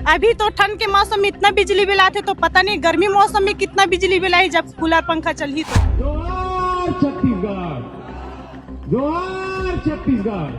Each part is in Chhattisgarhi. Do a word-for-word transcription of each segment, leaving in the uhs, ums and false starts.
अभी तो ठंड के मौसम में इतना बिजली बिल आथे, तो पता नहीं गर्मी मौसम में कितना बिजली बिल आही जब कूलर पंखा चलही तो। जोहार छत्तीसगढ़, जोहार छत्तीसगढ़।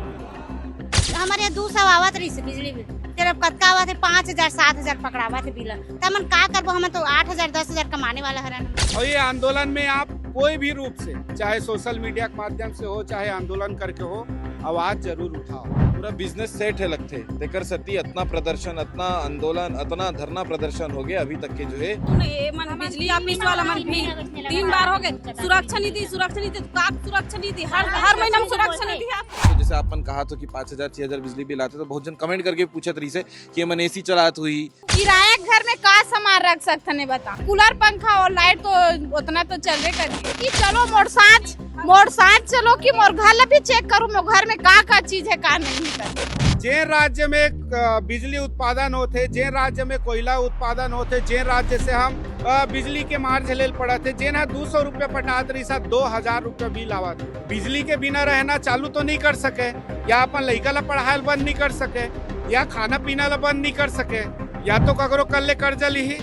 हमर यहाँ दू सौ आवत रहिस हे बिजली बिल, फिर अब कतका आवत हे, पाँच हजार, सात हजार पकड़ावत हे बिल। त हमन का करबो, हमन तो आठ हजार, दस हजार कमाने वाला हरन। और ये आंदोलन में आप कोई भी रूप से, चाहे सोशल मीडिया के माध्यम से हो, चाहे आंदोलन करके हो, आवाज जरूर उठाओ। पूरा बिजनेस सेट हे लगथे, तेकर सेती अतना प्रदर्शन, अतना आंदोलन, अतना धरना प्रदर्शन हो गया अभी तक के जो है। ये मन बिजली ऑफिस वाला मन भी तीन बार हो गए, सुरक्षा नहीं दी, सुरक्षा नहीं दी, तो का सुरक्षा नहीं दी, हर हर महीना में सुरक्षा नहीं दी आप। तो जैसे आप मन कहा तो कि पाँच हजार, छह हजार बिजली बिल आथे, तो बहुत जन कमेंट करके पूछत रहिस हे कि ये मन एसी चलात होही। किराया के घर में का सामान रख सकथन, ये बता। कूलर, पंखा और लाइट तो उतना तो चलबे करही। कि चलो मोर साथ, मोर साथ चलो कि मोर घर ला भी चेक करूँ, मोर घर में का का चीज हे, का नहीं हे। जेन राज्य में अ, बिजली उत्पादन होथे, जेन राज्य में कोयला उत्पादन होथे, जेन राज्य से हम अ, बिजली के मार झेले ल पड़त हे, जेन ह दू सौ रुपया पटात रहिस हे, दो हजार रुपया बिल आवत हे। बिजली के बिना रहना चालू तो नहीं कर सके, या अपन लइका ला पढ़ाए ल बंद नहीं कर सके, या खाना पीना ला बंद नहीं कर सके, या तो ककरो कर ले कर्जा लिही,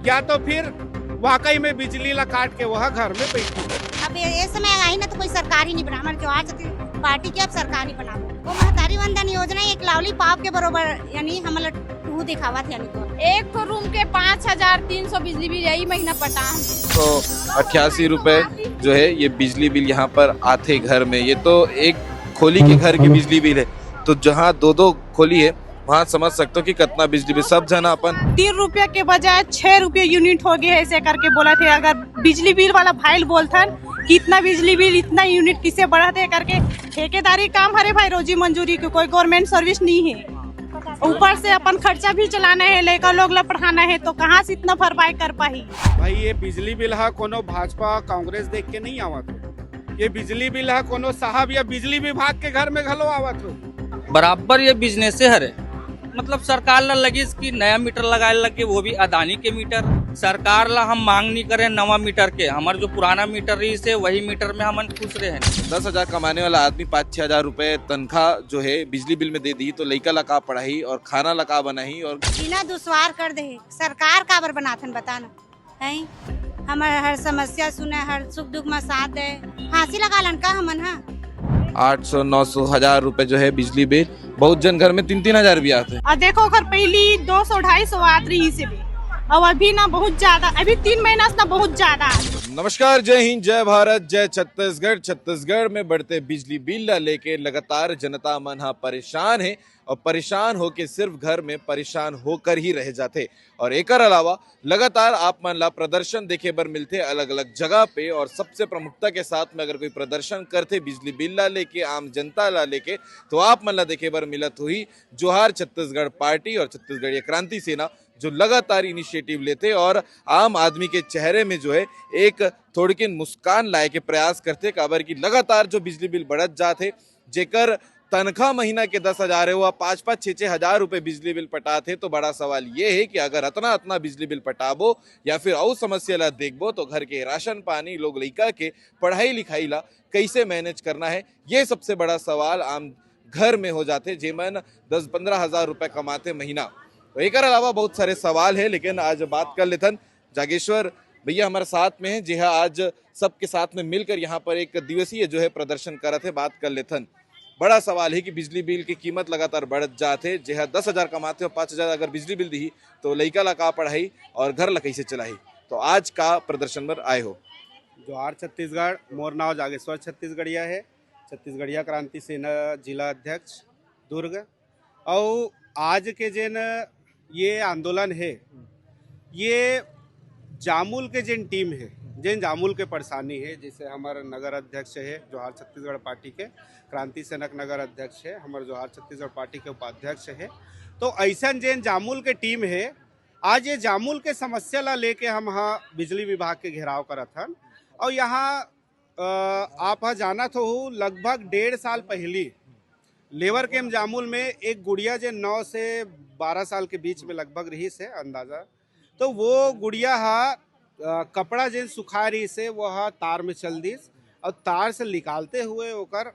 या तो फिर वाकई में बिजली ला काट के वह घर में बैठी। अब ये, ये समय आही ना तो कोई सरकार ही नहीं बना, हमारे जोहार छत्तीस पार्टी के अब सरकार ही बनाबो। वो महतारी वंदन योजना एक लॉलीपॉप के बरोबर, यानी हमला टू दिखावत हे, यानी तो एक ठो रूम के पाँच हजार तीन सौ बिजली बिल यही महीना पटा हम। तो अट्ठासी रुपए जो है ये बिजली बिल यहाँ पर आथे घर में। ये तो एक खोली के घर की बिजली बिल है, तो जहाँ दो दो खोली है, वहाँ समझ सकते हो कि कितना बिजली बिल। सब जन अपन तीन रुपया के बजाय छह रुपया यूनिट हो गया है, ऐसे करके बोलत हे। अगर बिजली बिल वाला भाई ल बोलथन कि इतना बिजली बिल, इतना यूनिट किसे बढ़ाते करके, ठेकेदारी काम हरे भाई, रोजी मंजूरी के कोई गवर्नमेंट सर्विस नहीं है। ऊपर से अपन खर्चा भी चलाना है, लइका लोग ला पढ़ाना है, तो कहाँ से इतना भरपाई कर पाही? भाई, ये बिजली बिल हा कोनो भाजपा कांग्रेस देख के नहीं आवत हे। ये बिजली बिल हा कोनो साहब या बिजली विभाग के घर में घलो आवत हो। बराबर ये बिजनेसे हरे। मतलब सरकार ला लगिस कि नया मीटर लगाए लगे, वो भी अदानी के मीटर। सरकार ला हम मांग नहीं करें नवा मीटर के, हमार जो पुराना मीटर रहिस हे वही मीटर में हमन खुश रहे। दस हजार कमाने वाला आदमी पाँच छह हजार रुपए तनखा जो है बिजली बिल में दे दी, तो लइका ला का पढ़ाही और खाना ला का बनाही? और बिना दुश्वार कर दे, सरकार काबर बनाथन, बता ना। हैं? हमर हर समस्या सुने, हर सुख दुख में साथ दे। फांसी लगा लन का हमन हा? आठ सौ, नौ सौ, हजार रुपए जो है बिजली बिल, बहुत जन घर में तीन तीन हजार भी आथे। और देखो, अगर पहली दो सौ, ढाई सौ आत रहिस हे, और अभी ना बहुत ज्यादा, अभी तीन महीना से ना बहुत ज्यादा। नमस्कार, जय हिंद, जय भारत, जय छत्तीसगढ़। छत्तीसगढ़ में बढ़ते बिजली बिल ला लेके लगातार जनता मन हा परेशान है और परेशान होके सिर्फ घर में परेशान होकर ही रह जाथे। और एकर अलावा लगातार आप मन ला प्रदर्शन देखे बर मिलथे अलग-अलग जगह पे, और सबसे प्रमुखता के साथ में अगर कोई प्रदर्शन करथे बिजली बिल ला लेके, आम जनता ला लेके, तो आप मन ला देखे बर मिलत होही जोहार छत्तीसगढ़ पार्टी और छत्तीसगढ़िया क्रांति सेना, जो लगातार इनिशिएटिव लेथे और आम आदमी के चेहरे में जो है एक थोड़किन मुस्कान लाए के प्रयास करथे, काबर कि लगातार जो बिजली बिल बढ़त जात हे, जेकर तनखा महीना के दस हजार हे, वो पाँच पाँच, छः छः हजार रुपए बिजली बिल पटात हे। तो बड़ा सवाल ये हे कि अगर अतना अतना बिजली बिल पटाबो या फिर अउ समस्या ला देखबो, तो घर के राशन पानी, लोग लइका के पढ़ाई लिखाई ला कैसे मैनेज करना हे, ये सबसे बड़ा सवाल आम घर में हो जाथे, जेमन दस पन्द्रह हजार रुपए कमाथे महीना। तो एकर अलावा बहुत सारे सवाल हे, लेकिन आज बात कर लेथन जागेश्वर भैया हमारे साथ में हे, जेहा आज सबके साथ में मिलकर यहाँ पर एक दिवसीय जो है प्रदर्शन करत हे। बात कर लेथन। बड़ा सवाल हे कि बिजली बिल की कीमत लगातार बढ़त जात हे, जेहा दस हजार कमाथे और पाँच हजार अगर बिजली बिल दिही, तो लइका ला का पढ़ाई और घर ला कैसे चलाही? तो आज का प्रदर्शन बर आए हो? जोहार छत्तीसगढ़, मोर नाव जागेश्वर छत्तीसगढ़िया हे, छत्तीसगढ़िया क्रांति सेना जिला अध्यक्ष दुर्ग। अउ आज के जेन ये आंदोलन हे, ये जामुल के जेन टीम हे, जेन जामुल के परेशानी हे, जैसे हमर नगर अध्यक्ष हे जोहार छत्तीसगढ़ पार्टी के, क्रांति सेनक नगर अध्यक्ष हे, हमर जोहार छत्तीसगढ़ पार्टी के उपाध्यक्ष हे, तो ऐसन जेन जामुल के टीम हे, आज ये जामुल के समस्या ला लेके हम हा बिजली विभाग के घेराव करत हन। और यहाँ अ, आप ह जानत होहू, लगभग डेढ़ साल पहिली लेवर कैंप जामुल में एक गुड़िया, जे नौ से बारह साल के बीच में लगभग रहिस हे अंदाजा, तो वो गुड़िया हा, अ, कपड़ा जेन सुखाए रहिस हे, वो हा तार में चल दिस और तार से निकालते हुए ओकर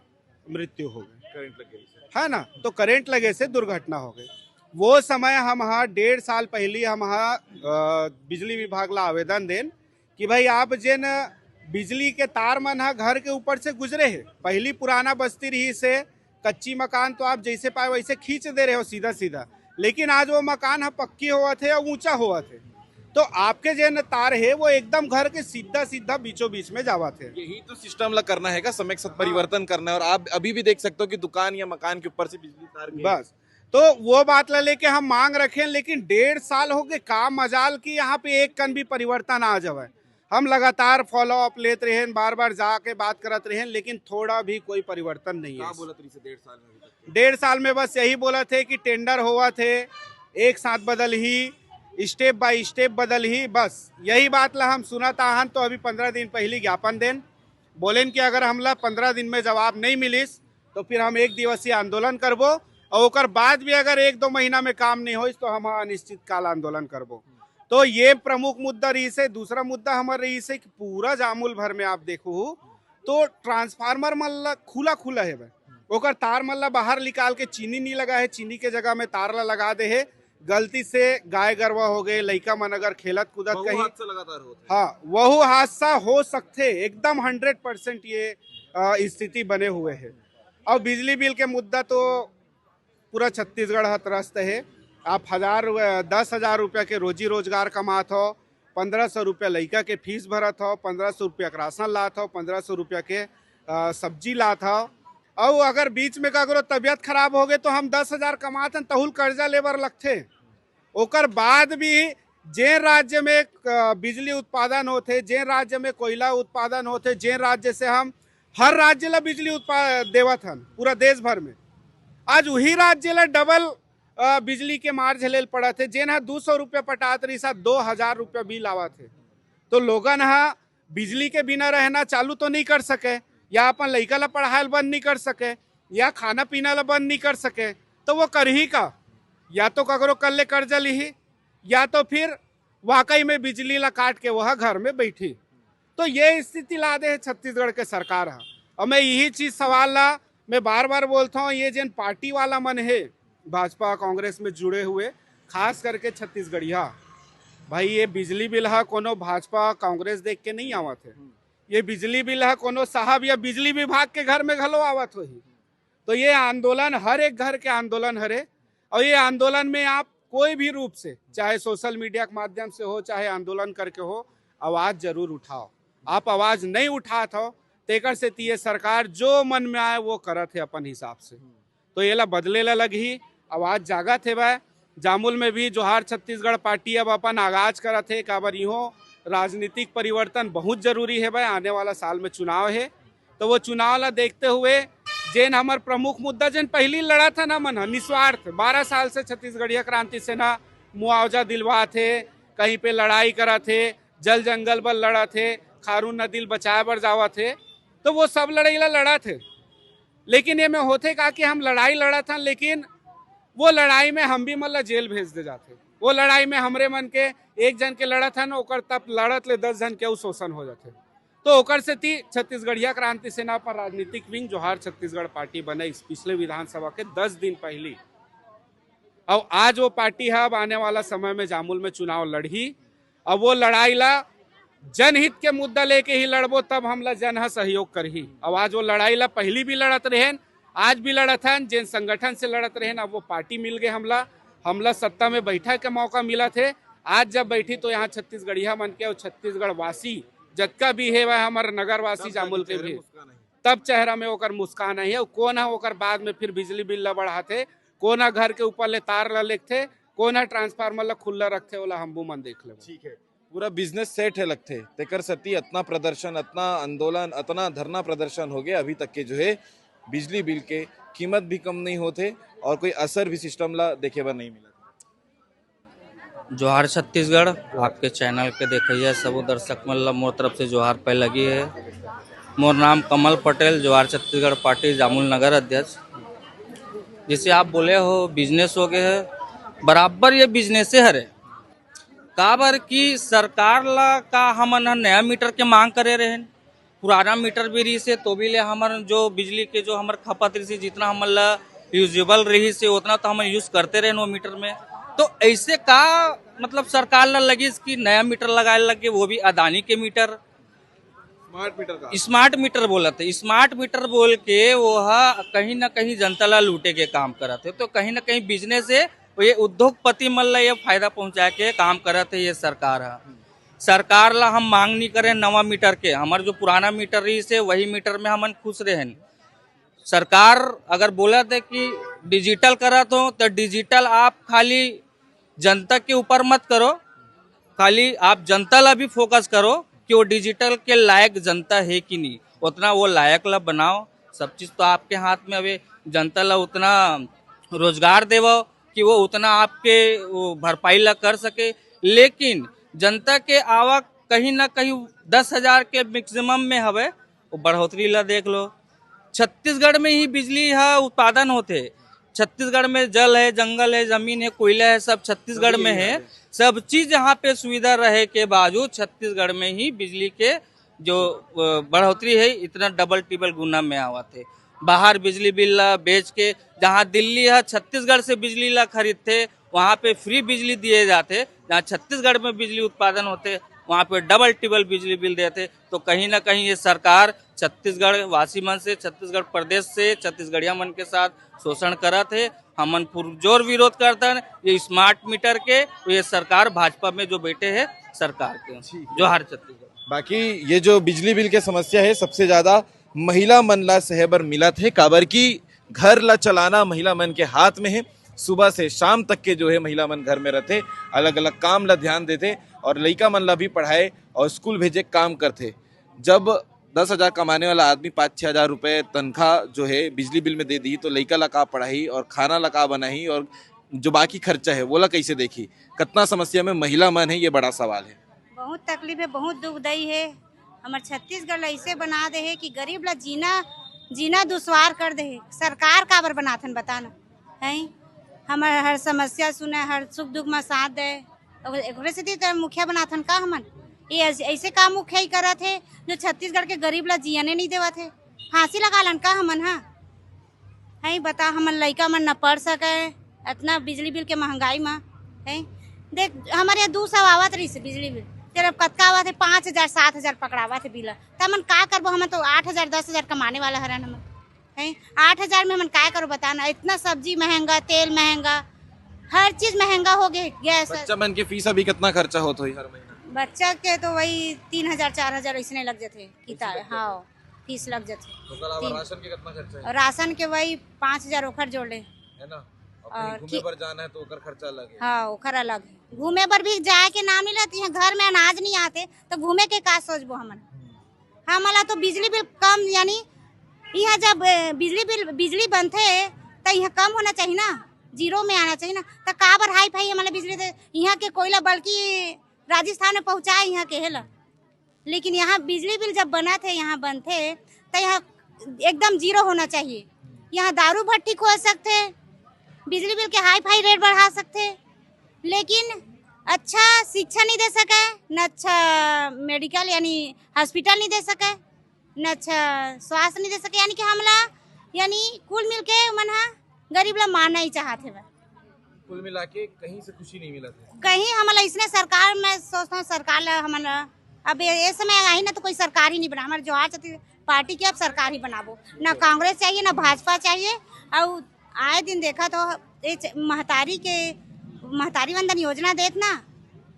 मृत्यु हो गई। करंट लग गई। है ना, तो करंट लगे से दुर्घटना हो गई। वो समय हम हा डेढ़ साल पहिली हम हा, अ, बिजली विभाग ला आवेदन देन कि भाई आप जेन बिजली के तार मन हा घर के ऊपर से गुजरे हे, पहिली पुराना बस्ती रहिस हे, कच्ची मकान तो आप जैसे पाए वैसे खींच दे रहे हो सीधा सीधा, लेकिन आज वो मकान हा पक्की होवत हे अउ ऊंचा होवत हे, तो आपके जेन तार हे वो एकदम घर के सीधा सीधा बीचों बीच में जावत हे। यही तो सिस्टम ला करना है का, समय के साथ परिवर्तन करना है। और आप अभी भी देख सकते हो कि दुकान या मकान के ऊपर से बिजली तार गई। बस, तो वो बात ला लेके हम मांग रखेन, लेकिन डेढ़ साल हो गए, का मजाल कि यहाँ पे एक कन भी परिवर्तन आ जावे। हम लगातार फॉलो अप लेत रहेन, बार बार जाके बात करत रहेन, लेकिन थोड़ा भी कोई परिवर्तन नहीं का है। बोलत रही से डेढ़ साल में अभी तक? डेढ़ साल में बस यही बोलत हे कि टेंडर होवत हे, एक साथ बदल ही, स्टेप बाय स्टेप बदल ही, बस यही बात ला हम सुनत आहन। तो अभी पंद्रह दिन पहली ज्ञापन देन, बोलेन कि अगर हमला पंद्रह दिन में जवाब नहीं मिलिस तो फिर हम एक दिवसीय आंदोलन करबो, और ओकर बाद भी अगर एक दो महीना में काम नहीं होइस तो हम अनिश्चित काल आंदोलन करबो। तो ये प्रमुख मुद्दा रहिस हे। दूसरा मुद्दा हमर रहिस हे कि पूरा जामुल भर में आप देखू तो ट्रांसफार्मर मन ला खुला खुला हे भाई, ओकर तार मन ला बाहर निकाल के चीनी नहीं लगा है, चीनी के जगह में तार ला लगा दे है। गलती से गाय गरवा हो गए, लइका मन अगर खेलत कूदत बहु कहीं, हादसा लगातार होता है। हाँ, वहू हादसा हो सकथे, एकदम हंड्रेड परसेंट ये अ, स्थिति बने हुए है। और बिजली बिल के मुद्दा तो पूरा छत्तीसगढ़ ह त्रस्त है। आप हजार रु- दस हजार रुपया के रोजी रोजगार कमात हो, पंद्रह सौ रुपया लइका के फीस भरत हो, पंद्रह सौ रुपया के राशन लात हो, पंद्रह सौ रुपया के अ, सब्जी लात हो। और अगर बीच में ककरो तबियत खराब हो गए तो हम दस हजार कमात हन, तहुल कर्जा लेबर लगथे। ओकर बाद भी जेन राज्य में अ, बिजली उत्पादन होथे, जेन राज्य में कोयला उत्पादन होथे, जेन राज्य से हम हर राज्य ला बिजली उत्पा देवत हन पूरा देश भर में, आज वही राज्य ला डबल अ, बिजली के मार झेले ल पड़त हे। जेन ह दू सौ रुपया पटात रहिस, आज दो हजार रुपया बिल आवत हे। तो लोगन ह बिजली के बिना रहना चालू तो नहीं कर सके, या अपन लइका ला पढ़ाए ल बंद नहीं कर सके, या खाना पीना ला बंद नहीं कर सके, तो वो करही का? या तो ककरो कर ले कर्जा लिही, या तो फिर वाकई में बिजली ला काट के वह घर में बैठी। तो ये स्थिति ला दे है छत्तीसगढ़ के सरकार हा। और मैं यही चीज सवाल ला मैं बार बार बोलता हूँ, ये जेन पार्टी वाला मन है, भाजपा कांग्रेस में जुड़े हुए, खास करके छत्तीसगढ़िया भाई, ये बिजली बिल हा कोनो भाजपा कांग्रेस देख के नहीं आवत है। ये बिजली बिल हा कोनो साहब या बिजली विभाग के घर में घलो आवत होही। तो ये आंदोलन हर एक घर के आंदोलन हरे, और ये आंदोलन में आप कोई भी रूप से, चाहे सोशल मीडिया के माध्यम से हो, चाहे आंदोलन करके हो, आवाज जरूर उठाओ। आप आवाज नहीं उठात हो, तेकर सेती ये सरकार जो मन में आए वो करत है अपन हिसाब से। तो येला बदले ला लगही। आवाज जागत हेवय। जामुल में भी जोहार छत्तीसगढ़ पार्टी अब अपन आगाज करत हे, काबर इहों राजनीतिक परिवर्तन बहुत जरूरी हेवय। आने वाला साल में चुनाव हे, तो वो चुनाव ला देखते हुए जेन हमर प्रमुख मुद्दा, जेन पहली लड़त हन हमन ह निस्वार्थ, बारह साल से छत्तीसगढ़िया क्रांति सेना मुआवजा दिलवात हे, कहीं पे लड़ाई करत हे, जल जंगल बर लड़त हे, खारून नदी ल बचाए बर जावत हे, तो वो सब लड़ाई ला लड़त हे। लेकिन ये में होथे का कि हम लड़ाई लड़त हन, लेकिन वो लड़ाई में हम भी मन ला जेल भेज दे जाथे। वो लड़ाई में हमरे मन के एक जन के लड़त हन, ओकर तब लड़त ले दस जन के अउ शोषण हो जाथे। तो ओकर सेती छत्तीसगढ़िया क्रांति सेना अपन राजनीतिक विंग जोहार छत्तीसगढ़ पार्टी बने इस पिछले विधानसभा के दस दिन पहली। अब आज वो पार्टी है, अब आने वाला समय में जामुल में चुनाव लड़ही। अब वो लड़ाई ला जनहित के मुद्दा लेके ही लड़बो, तब हमला जन ह सहयोग करही। अब आज वो लड़ाई ला पहली भी लड़त रहेन, आज भी लड़त हन, जेन संगठन से लड़त रहेन, अब वो पार्टी मिल गए हमला, हमला सत्ता में बैठा के मौका मिलत हे। आज जब बैठी तो यहाँ छत्तीसगढ़िया मन के और छत्तीसगढ़ वासी जतका भी हे वह हमर नगर वासी जामुल के भी, तब चेहरा में ओकर मुस्कान आही। अउ कोन ह ओकर बाद में फिर बिजली बिल ला बढ़ाथे, कोन ह घर के ऊपर ले तार ला लेगथे, कोन ह ट्रांसफार्मर ला खुल्ला रखथे, ओला हमू मन देख लेबो। ठीक है, पूरा बिजनेस सेट है लगथे, तेकर सेती अतना प्रदर्शन, अतना आंदोलन, अतना धरना प्रदर्शन हो गया अभी तक के जो है बिजली बिल के कीमत भी कम नहीं होथे और कोई असर भी सिस्टम ला देखे बर नहीं मिला। जोहार छत्तीसगढ़, आपके चैनल के देखइया सबो दर्शक मन ला मोर तरफ से जोहार पै लगी है। मोर नाम कमल पटेल, जोहार छत्तीसगढ़ पार्टी जामुल नगर अध्यक्ष। जैसे आप बोले हो बिजनेस हो गए है, बराबर ये बिजनेसे हरे। काबर कि सरकार ला का हमन ह नया मीटर के मांग करे रहेन, पुराना मीटर भी रहिस हे, तो भी ले हमर जो बिजली के जो हमर खपत रहिस हे, जितना हमन ला यूजेबल रहिस हे, ओतना तो हमन यूज करते रहेन वो मीटर में। तो ऐसे का, मतलब, सरकार ला लगिस कि नया मीटर लगाए लगे, वो भी अदानी के मीटर। स्मार्ट मीटर का? स्मार्ट मीटर बोलत हे, स्मार्ट मीटर बोल के वो ह कहीं ना कहीं जनता ला लूटे के काम करत हे। तो कहीं ना कहीं बिजनेस हे, वो ये उद्योगपति मन ला ये फायदा पहुंचा के काम करत हे ये सरकार ह। सरकार ला हम मांग नहीं करें नवा मीटर के, हमार जो पुराना मीटर रहिस हे, वही मीटर में हमन खुश रहेन। सरकार अगर बोलत हे कि डिजिटल करत हो, तो डिजिटल आप खाली जनता के ऊपर मत करो, खाली आप जनता ला भी फोकस करो कि वो डिजिटल के लायक जनता हे कि नहीं, उतना वो लायक ला बनाओ। सब चीज तो आपके हाथ में हवे, जनता ला उतना रोजगार देवो कि वो उतना आपके वो भरपाई ला कर सके। लेकिन जनता के आवक कहीं ना कहीं दस हजार के मैक्सिमम में हवे, वो बढ़ोतरी ला देख लो। छत्तीसगढ़ में ही बिजली ह उत्पादन होथे। छत्तीसगढ़ में जल है, जंगल है, जमीन है, कोयला है, सब छत्तीसगढ़ में है। सब चीज यहाँ पे सुविधा रहे के बावजूद छत्तीसगढ़ में ही बिजली के जो अ, बढ़ोतरी है, इतना डबल टिबल गुना में आवत है। बाहर बिजली बिल ला बेच के, जहाँ दिल्ली है छत्तीसगढ़ से बिजली ला खरीदते, वहाँ पे फ्री बिजली दिए जाते, जहाँ छत्तीसगढ़ में बिजली उत्पादन होते, वहाँ पे डबल टिबल बिजली बिल देते। तो कहीं ना कहीं ये सरकार छत्तीसगढ़ वासी मन से, छत्तीसगढ़ प्रदेश से, छत्तीसगढ़िया मन के साथ शोषण करत हे। हमन पुरजोर विरोध करतन ये स्मार्ट मीटर के, ये सरकार भाजपा में जो बैठे है सरकार के। जोहार छत्तीसगढ़। बाकी ये जो बिजली बिल के समस्या है, सबसे ज्यादा महिला मन ला सहे बर मिलत है, काबर कि घर ला चलाना महिला मन के हाथ में है। सुबह से शाम तक के जो है महिला मन घर में रहते, अलग अलग काम ला ध्यान देते और लइका मन ला भी पढ़ाए और स्कूल भेजे के काम करते। जब दस हजार कमाने वाला आदमी पाँच छः हजार रुपये तनख्वाह जो है बिजली बिल में दे दी, तो लइका ला का पढ़ाही और खाना ला का बनाही और जो बाकी खर्चा है वो ला कैसे देखी? कितना समस्या में महिला मन है, ये बड़ा सवाल है। बहुत तकलीफ है, बहुत दुखदाई है। हमर छत्तीसगढ़ ला ऐसे बना दे है कि गरीब ला जीना, जीना दुश्वार कर दे है। सरकार काबर बनाथन, बता ना, हैं? हमर हर समस्या सुने, हर सुख दुख में साथ दे। ओकरे सेती तो मुखिया बनाथन का हमन? ये ऐसे, ऐसे का मुखिया ही करत है जो छत्तीसगढ़ के गरीब ला जियने नहीं देवत है? फांसी लगा लन का हमन? हाँ, है बता, हमन लइका मन न पढ़ सके, इतना बिजली बिल के महंगाई में, है। देख, हमारे यहाँ दो सौ आवत रहिस बिजली बिल, तेरा कतका आवत है? पाँच हजार, सात हजार पकड़ावत है बिल। त हमन का करबो? हमन तो आठ हजार, दस हजार कमाने वाला हरन हमन, है। आठ हजार में हमन काय करो, बता ना? इतना सब्जी महंगा, तेल महंगा, हर चीज महंगा हो गए, गैस। बच्चा मन के फीस अभी कितना खर्चा होत होही हर महीना? बच्चा के तो वही तीन हजार, चार हजार ऐसने लग जाते किताब, हाँ, फीस लग जाते। ओकर अलावा राशन के कितना खर्चा है? राशन के वही पाँच हजार ओखर जोड़ ले। है ना? और और घूमे कि- बर जाना है तो ओकर खर्चा अलग है। हाँ, ओखर अलग है। घूमे बर भी जाए के नाम नहीं लेती है, घर में अनाज नहीं आते तो घूमे के का सोचबो हमन? हमला तो बिजली बिल कम, यानी यहाँ जब, ए, बिजली बिल, बिजली बनथे त यहाँ कम होना चाहिए ना, जीरो में आना चाहिए ना। त काबर हाई फाई हमला बिजली दे? यहाँ के कोयला बल्कि राजस्थान में पहुँचाए यहाँ के है ला, लेकिन यहाँ बिजली बिल जब बनत है, यहाँ बनथे, त यहाँ एकदम जीरो होना चाहिए। यहाँ दारू भट्टी खोल सकथे, बिजली बिल के हाई फाई रेट बढ़ा सकथे, लेकिन अच्छा शिक्षा नहीं दे सके, न अच्छा मेडिकल यानी हॉस्पिटल नहीं दे सके, न अच्छा स्वास्थ्य नहीं दे सके। यानी कि हमला, यानी कुल मिल के मन हा गरीब ला मारना ही चाहत हे। कुल मिला के कहीं से खुशी नहीं मिला था। कहीं हमला इसने सरकार, मैं सोचता हूँ सरकार ला हमन अब ये, ये समय आई ना तो कोई सरकार ही नहीं बना। हमारे जोहार छत्तीस पार्टी की अब सरकार ही बनाबो, ना कांग्रेस चाहिए, ना भाजपा चाहिए। और आए दिन देखा तो ये च-, महतारी के, महतारी वंदन योजना देत ना,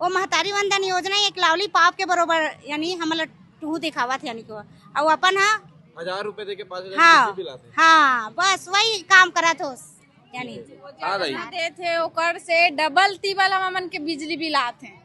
वो महतारी वंदन योजना एक लॉलीपॉप के बरोबर, यानी हमला टूहू दिखावत हे, यानी कि वो। और अपन हा हजार रुपए देके पाँच हजार हाँ, बिजली बिल आते हैं। हाँ, बस वही काम करत होस, यानी हाँ, भाई। देत हे, ओकर से डबल टिबल हम मन के बिजली बिल आत हे।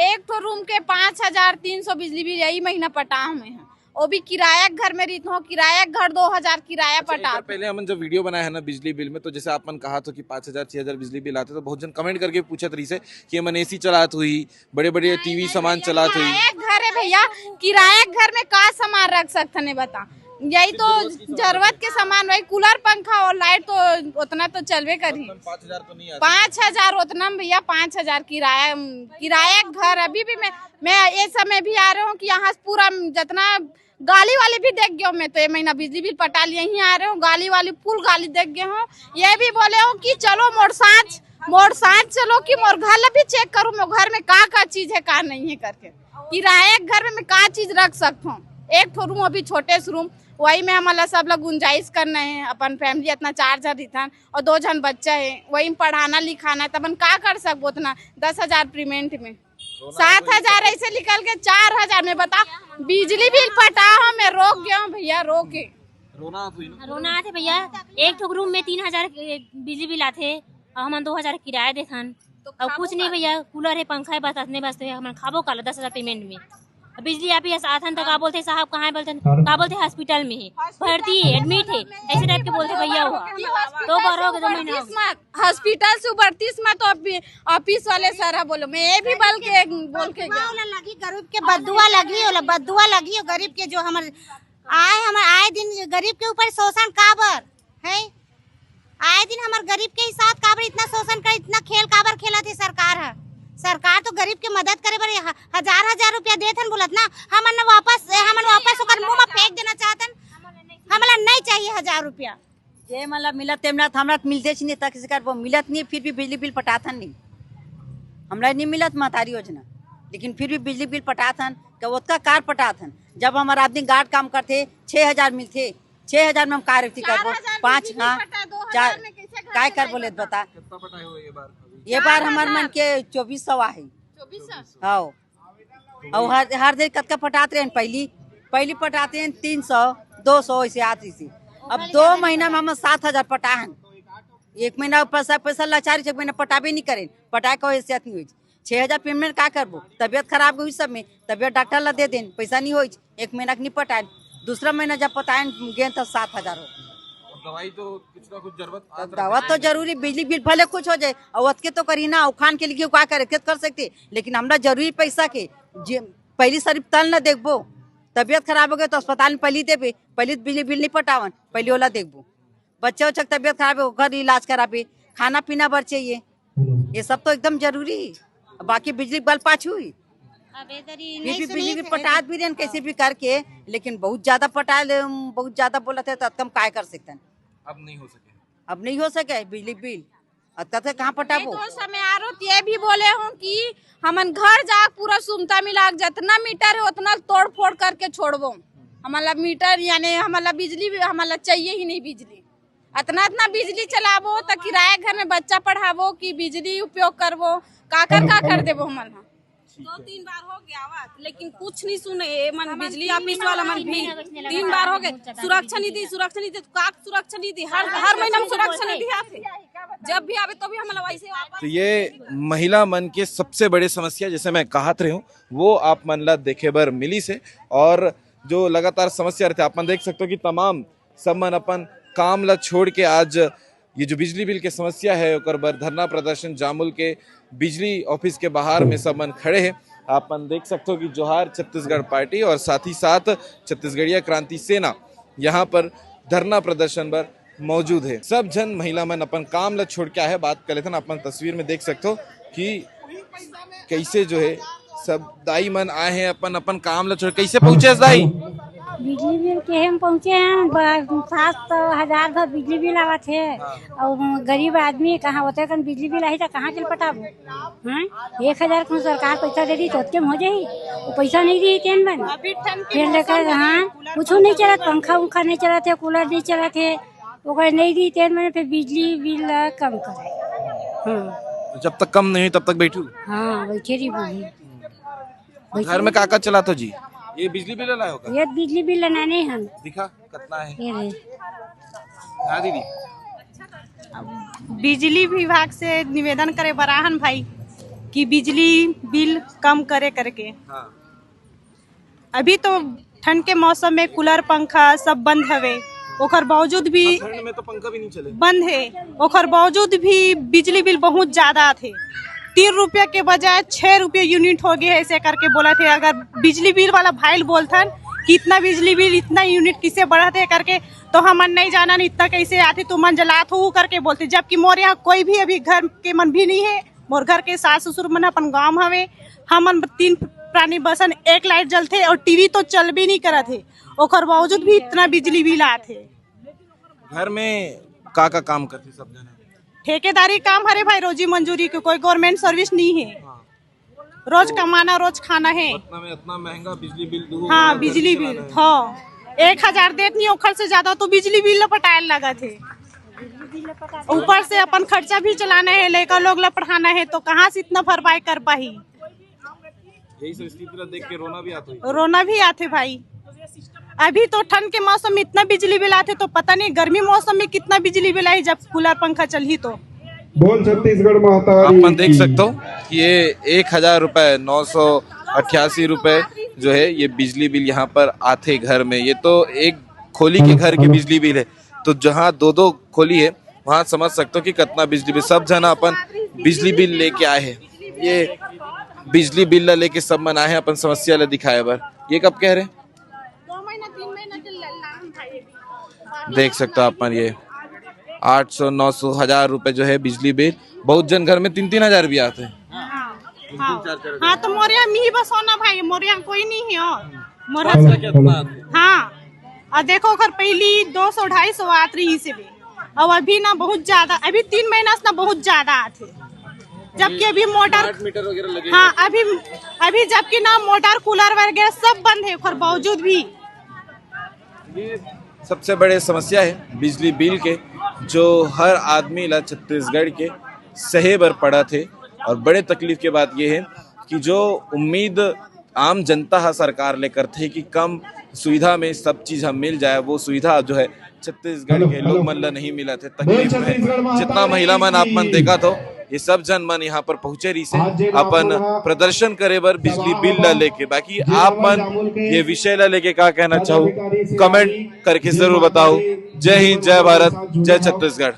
एक ठो रूम के पाँच हजार तीन सौ बिजली बिल यही महीना पटा हमें है। वो भी किराया के घर में रहित हो, किराया के घर दो हजार किराया अच्छा, एक बार पटा। पहले हमन जब वीडियो बनाया है ना बिजली बिल में, तो जैसे आप मन कहा था कि पाँच हजार, छह हजार बिजली बिल आते, तो बहुत जन कमेंट करके पूछत रही से कि हमन एसी चलात हुई, बड़े-बड़े टीवी सामान चलात हुई। किराया के घर है भैया, किराया के घर में का सामान रख सकथन, ये बता? यही तो जरूरत के सामान भाई, कूलर, पंखा और लाइट तो उतना तो चलबे करही। पाँच हजार तो नहीं आता। पाँच हजार उतना में भैया, पाँच हजार किराया, किराया के घर। अभी भी मैं, मैं ये समय भी आ रहे हूँ कि यहाँ से पूरा जितना गाली वाली भी देख गयो मैं तो, ये महीना बिजली बिल पटा लिए, यहीं आ रहे हो, गाली वाली फुल गाली देख गए हो। ये भी बोले हो कि चलो मोर साथ, मोर साथ चलो कि मोर घर ला भी चेक करूँ, मोर घर में का का चीज है, का नहीं है करके, किराया घर में मैं का चीज रख सकता हूँ। एक ठो रूम, अभी छोटे से रूम, वही में हमला सब ला गुंजाइश करना है। अपन फैमिली इतना चार जन रिथन और दो जन बच्चा है, वही में पढ़ाना लिखाना है, तब अपन का कर सकबो उतना दस हजार पेमेंट में? सात हजार ऐसे निकल के चार हजार में, बता, बिजली बिल पटा हो, मैं रोक गया हूँ भैया, रोक के। रोना आत होही ना? रोना आथे भैया। एक ठो रूम में तीन हजार के बिजली बिल आथे, और हमन दो हजार किराया देथन। तो और खाबो कुछ नहीं का? भैया, कूलर है, पंखा है, बस अतने बस तो है, हमन खाबो काला दस हजार पेमेंट में। अब बिजली आप ही आथन तो का बोलते, "साहब कहाँ है?" बोलते, "का बोलते, हॉस्पिटल में है, भर्ती है, एडमिट है।" ऐसे टाइप के बोलते भैया हुआ। तो बारह के दो महीना हो गया। हॉस्पिटल से उबरतीस मत, तो अभी ऑफिस वाले सर है, बोलो, मैं ये भी बल के बोल के गया। ओला लगी, गरीब के बद्दुआ लगी, ओला बद्दुआ लगी, और गरीब के जो हमर आए, हमर आए दिन गरीब के ऊपर शोषण काबर है? आए दिन हमर गरीब के ही साथ काबर इतना शोषण कर, इतना खेल काबर खेलत है सरकार है? सरकार तो गरीब के मदद करे बर ह-, हजार हजार रुपया देत हन बोलत ना, हमन न वापस, हमन वापस ओकर मुंह में फेंक देना चाहतन। हमला नहीं चाहिए हजार रुपया। जे मन ला मिलत, तेमन ला तो हमरा तो मिलते ही नहीं, तक से कर वो मिलत नहीं, फिर भी बिजली बिल पटाथन नहीं। हमरा नहीं मिलत महतारी योजना, लेकिन फिर भी बिजली बिल पटाथन, क्या ओतका कार पटाथन? जब हमार आदमी गार्ड काम करथे, छह हजार मिलथे, छह हजार में हम का रेवती करबो? चार हजार में पाँच, बिजली हाँ, पटा, दो हजार चार, में कैसे घर काय कर चलाएगा? बोले बता। कितना पटाए हो ये बार अभी? ये बार चार हजार। हमार मन के चौबीस सौ आहे। चौबीस सौ? हाँ। और हर, हर दिन कतका पटात रहे पहली? पहली पटाते हैं तीन सौ, दो सौ ऐसे आत रही थी। अब दो महीना में हम सात हजार पटा हैं। एक महीना पैसा, पैसा लाचारी, एक महीना पटाबे नहीं करें, पटाए को हैसियत नहीं हुई। छह हजार पेमेंट का करबो? तबियत खराब हुई सब में, तबियत डॉक्टर ला दे देन, पैसा नहीं होई, एक महीना के नहीं पटाए, दूसरा महीना जब पटाए गेन तब सात हजार हो। अब दवाई तो कुछ ना कुछ जरूरत तो आत दवा रहता तो है। जरूरी, बिजली बिल भले कुछ हो जाए, और ओतके तो करी ना, उखान के लिए का करे, के कर सकते, लेकिन हमरा जरूरी पैसा के, जे पहली शरीफ तल न देखबो, तबियत खराब हो गए तो अस्पताल में पहली देबे, पहली बिजली बिल नहीं पटावन, पहली ओला देखबो। बच्चा उच्चा के तबियत खराब है, ओकर इलाज कराबे, खाना पीना बर चाहिए, ये सब तो एकदम जरूरी है। बाकी बिजली के बल पाछू ही। अब ये दरी फिर नहीं भी सुनी बिजली के तो पटात भी रहन कैसे भी करके, लेकिन बहुत ज्यादा पटा ले, बहुत ज्यादा बोलत है तो हम काय कर सकते हैं? अब नहीं हो सके। अब नहीं हो सके बिजली बिल, अब तक कहाँ पटाबो? दोस्त हमें आरो ये भी बोले हूँ कि हमन घर जा पूरा सुनता मिला के जितना मीटर है उतना तोड़ फोड़ करके छोड़बो। हमारा मीटर यानी हमारा बिजली भी हमारा चाहिए ही नहीं बिजली। अतना, अतना बिजली चलाबो, त किराया घर में बच्चा पढ़ाबो कि बिजली उपयोग करबो, काकर, काकर देबो हमन ह? दो तीन बार हो गया बात, लेकिन कुछ नहीं सुने। ये मन बिजली ऑफिस वाला मन भी तीन बार हो गए, सुरक्षा निधि, सुरक्षा निधि, तो का सुरक्षा निधि? हर, हर महीना में सुरक्षा निधि आते, जब भी आवे तो भी हम वैसे वापस तो ये महिला मन के सबसे बड़े समस्या, जैसे मैं कहत रहे हूँ, वो आप मन ला देखे बर मिली से। और जो लगातार समस्या रहते, आप मन देख सकते हो कि तमाम सब मन अपन काम ला छोड़ के आज ये जो बिजली बिल के समस्या है, ओकर बर धरना प्रदर्शन जामुल के बिजली ऑफिस के बाहर में सब मन खड़े हैं। आप मन देख सकते हो कि जोहार छत्तीसगढ़ पार्टी और साथ ही साथ छत्तीसगढ़िया क्रांति सेना यहाँ पर धरना प्रदर्शन बर मौजूद है। सब झन महिला मन अपन काम ला छोड़ के आए हैं। बात कर लेते हैं, अपन तस्वीर में देख सकते हो कि कैसे जो है सब दाई मन आए हैं अपन, अपन काम ला छोड़। कैसे पहुंचे दाई? बिजली बिल के हम पहुंचे हैं, ब-, सात सौ, हजार भर बिजली बिल आवत है। हाँ। और गरीब आदमी कहाँ होते कन बिजली बिल आही तो कहाँ चल पटाबो? हाँ, एक हजार को सरकार पैसा दे दी तो ओतके में हो जाही, वो पैसा नहीं दी तेन मन। अभी ठंड के फिर मौसम लेकर, में हाँ, कूलर कुछ पंखा नहीं चलत, नहीं पंखा उंखा नहीं चलत है, कूलर नहीं चलत है, ओकर नहीं दी तेन मन फिर बिजली बिल ला कम करे। हाँ। तो जब तक कम नहीं हुई तब तक बैठू? हाँ, बैठे रही बोली। घर में का का चलात हो जी? ये बिजली बिल लाए हो का? ये बिजली बिल लाने हम। दिखा, कितना है? ये रहे। हाँ दीदी। बिजली विभाग से निवेदन करे बर आहन भाई कि बिजली बिल कम करे करके। हाँ। अभी तो ठंड के मौसम में कूलर पंखा सब बंद हवे, ओकर बावजूद भी अब ठंड में तो पंखा भी नहीं चले। बंद है, ओकर बावजूद भी बिजली बिल बहुत ज्यादा आथे। तीन रुपया के बजाय छह रुपया यूनिट हो गए, ऐसे करके बोलत हे। अगर बिजली बिल वाला भाई ल बोलथन कि इतना बिजली बिल, इतना यूनिट किसे बढ़त हे करके, तो हमन नहीं जानन इतना कैसे आथे, तुमन जलात हो करके बोलथे, जबकि मोर यहाँ कोई भी अभी घर के मन भी नहीं है। मोर घर के सास ससुर मन अपन गाँव हवे, हमन तीन प्राणी बसन एक लाइट जलथे और टीवी तो चलबे नहीं करत हे, ओकर बावजूद भी इतना बिजली बिल आथे। घर में का का काम करथे सब जने? ठेकेदारी काम हरे भाई, रोजी मंजूरी के, कोई गवर्नमेंट सर्विस नहीं है। हाँ। रोज कमाना, रोज खाना है। पटना में इतना महंगा बिजली बिल दू हाँ, हजार बिजली बिल, हाँ, एक हजार देत नहीं, ओखर से ज्यादा तो बिजली बिल ला पटाए लगा थे। ऊपर से अपन खर्चा भी चलाना है, लड़का लोग ला पढ़ाना है, तो कहाँ से इतना भरपाई कर पाही? यही सब स्थिति ला देख के रोना भी आता है। रोना भी आथे भाई। अभी तो ठंड के मौसम में इतना बिजली बिल आथे, तो पता नहीं गर्मी मौसम में कितना बिजली बिल आई जब कूलर पंखा चलही तो। बोल छत्तीसगढ़ महतारी अपन देख की। सकते हो कि ये एक हजार रुपए, नौ सौ अट्ठासी रुपए जो है, ये बिजली बिल यहाँ पर आथे घर में। ये तो एक खोली के घर के बिजली बिल है, तो जहाँ दो दो खोली है, वहाँ समझ सकते हो कि कितना बिजली बिल। सब जन अपन बिजली बिल लेके आए हैं। ये बिजली बिल ला लेके सब मन आए हैं अपन समस्या ला दिखाए बर। ये कब कह रहे? दो महीना, तीन महीना के ल-, लाम भाई। देख सकते हो अपन, ये आठ सौ, नौ सौ, हजार रुपए जो है बिजली बिल। बहुत जन घर में तीन तीन हजार भी आथे। हाँ, हाँ। हाँ, तो मोर यहाँ मिही बस होना भाई, मोर यहाँ कोई नहीं है और मोर समस्या कितना आथे? हाँ, और देखो, ओखर पहली दो सौ, ढाई सौ आत रही से भी, और अभी ना बहुत ज्यादा, अभी तीन महीना से ना बहुत ज्यादा आथे, जबकि अभी मोटर स्मार्ट मीटर वगैरह लगे हाँ, हैं। अभी, अभी जबकि ना मोटर कूलर वगैरह सब बंद है, ओखर बावजूद भी। ये सबसे बड़े समस्या है बिजली बिल के, जो हर आदमी ला छत्तीसगढ़ के सहे बर पड़त हे। और बड़े तकलीफ के बात ये है कि जो उम्मीद आम जनता हा सरकार ले करथे कि कम सुविधा में सब चीज हा मिल जाए, वो सुविधा जो है छत्तीसगढ़ के लोग मन ला नहीं मिलत हे, तकलीफ में। जितना महिला मन आप मन देखत हो, ये सब जन मन यहाँ पर पहुंचे रहिसे अपन प्रदर्शन करे बर बिजली बिल ला लेके। बाकी आप मन ये विषय ला लेके का कहना चाहो, कमेंट करके जरूर बताओ। जय हिंद, जय भारत, जय छत्तीसगढ़।